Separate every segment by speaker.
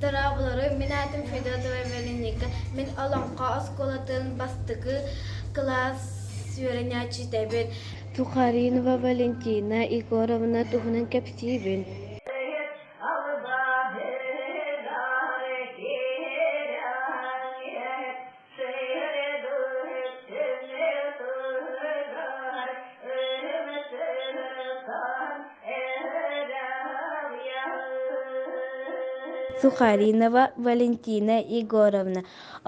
Speaker 1: Дорооболору, мин аатым Федотова Вероника. Мин Олоҥхо оскуолатын бастакы кылаас үөрэнээччитэбин. Сухаринова Валентина Егоровна туһунан кэпсиибин. Сухаринова Валентина Егоровна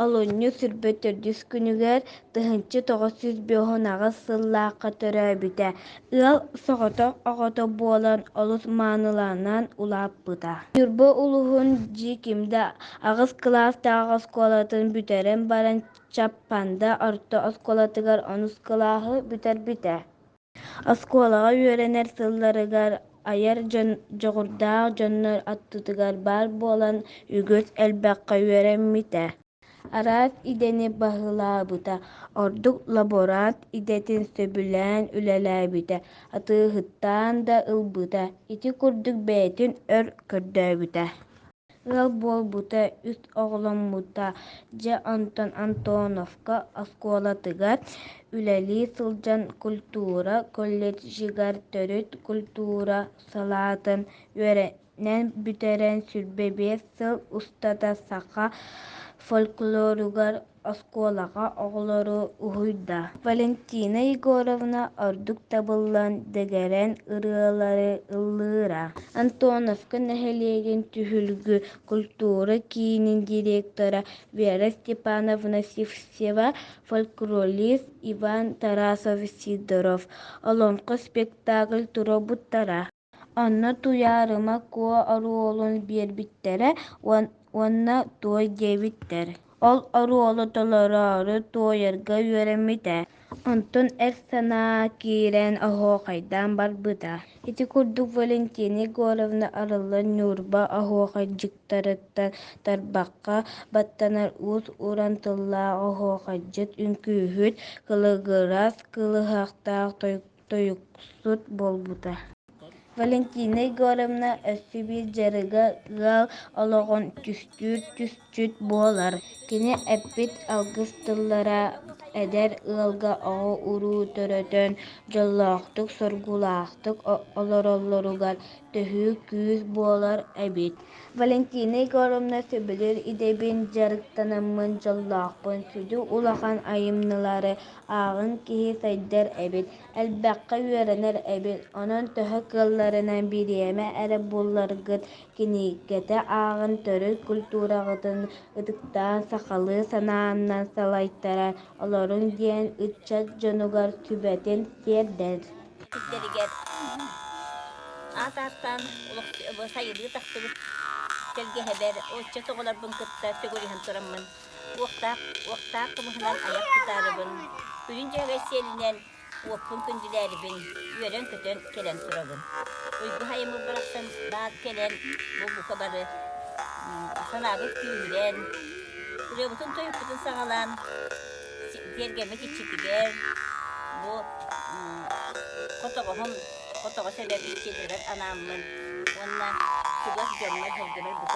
Speaker 1: олунньу сүүрбэ төрдүс күнүгэр 1958 сыллаахха төрөөбүтэ. Ыал соҕотох оҕото буолан олус мааныланан улааппыта. Ньурба улууһун Дьиикимдэ аҕыс кылаастаах оскуолатын бүтэрэн баран Чаппанда орто оскуолатыгар онус кылааһы бүтэрбитэ. Оскуолаҕа үөрэнэр сылларыгар айар дьоҕурдаах дьоннор аттытыгар баар буолан үгүс элбэххэ үөрэммитэ. Араас идэни баһылаабыта, ордук лаборант идэтин сөбүлээн үлэлээбитэ, атыыһыттаан да ылбыта, ити курдук бэйэтин өр көрдөөбүтэ. Ыал буолбута, үс оҕоломмута, дьэ онтон Антоновка оскуолатыгар үлэлии сылдьан культура колледжыгар төрүт культура салаатын үөрэнэн бүтэрэн 25 сыл устата саха фольклоругар оскуолаҕа оҕолору уһуйда. Валентина Егоровна ордук табыллан дэгэрэн ырыалары ыллыыра. Антоновка нэһилиэгин Түһүлгү культура киинин директора Вера Степановна Сивцева, фольклорист Иван Тарасов-Сидоров олоҥхо спектакль туруорбуттара. Онно Туйаарыма Куо оруолун биэрбиттэрэ уонна туой диэбиттэр. Ол оруолу толороору туойарга үөрэммитэ. Онтон эр санаа киирэн оһуохайдаан барбыта. Ити курдук Валентина Егоровна арыллан Ньурба оһуохайдьыттарыттан тарбахха баттанар уус-уран тыллаах оһуохайдьыт, үҥкүүһүт, кылыгырас кылыһахтаах тойуксут буолбута. Валентина Егоровна өссө биир дьарыга ыал олоҕун түстүүр түсчүт буолар. Кини эппит алгыс тыллара эдэр ыалга оҕо-уруу төрөтөн, дьоллоохтук-соргулаахтык олороллоругар төһүү күүс буолар эбит. Валентина Егоровна сөбүлүүр идэбин дьарыктанаммын дьоллоохпун, сүдү улахан айымньылары ааҕан киһи сайдар эбит, элбэххэ үөрэнэр эбит, онон төһө кыалларынан бириэмэ эрэ булларгыт кинигэтэ ааҕан төрүт культураҕытын ытыктаан сахалыы санаанан салайтаран олоруҥ диэн ыччат дьонугар сүбэтин тиэрдэр.
Speaker 2: Сирдэригэр аат ааттаан сайылыы тахсыбыт тэлгэһэбэр оччо оҕолорбун кытта төгүрүһэн тураммын уохтаах уохтаах кымыһынан айах тутаарыбын, күнүн дьөһөгөй сиэлинэн уоппун күндүлээрибин үөрэн-көтөн кэлэн турабын. Уйгу хайыммыт барахсан баар кэлэн бу бука бары санаабыт күүһүрэн, ырыабытын-тойукпутун саҕалаан тиэргэммит иччитигэр бу хотоҕоһум хотоҕос эбэм иччитигэр анааммын уонна чугас дьоммор-сэргэбэр бука.